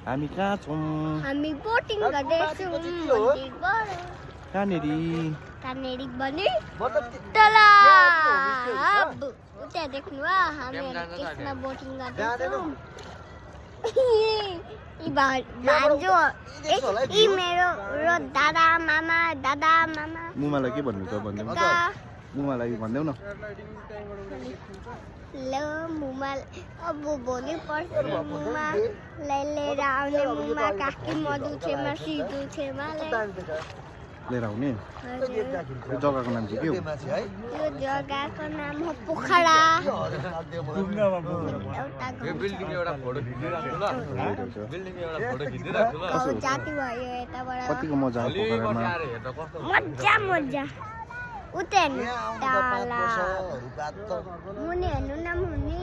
हामी कहाँ छौँ हामी बोटिङ गर्दैछौँ मन्दिरबाट कहाँनेरि कहाँनेरि भने तल उता देख्नु हामीहरू त्यसमा बोटिङ गर्दैछौँ भान्जो यी मेरो दादा मामा मुमालाई के भन्नु त भन्देऊ मुमालाई भन्देऊ न ल मुमा अब भोलि पर्सि मुमा लिएर आउने मुमा काकी मधु छेमा सिधु छेमा लिएर आउने यो जग्गाको नाम चाहिँ के हो यो जग्गाको नाम हो पोखरा जाति भयो यताबाट कतिको मजा आयो पोखरामा मजा उता हेर्नु तल मुनि हेर्नु न मुनि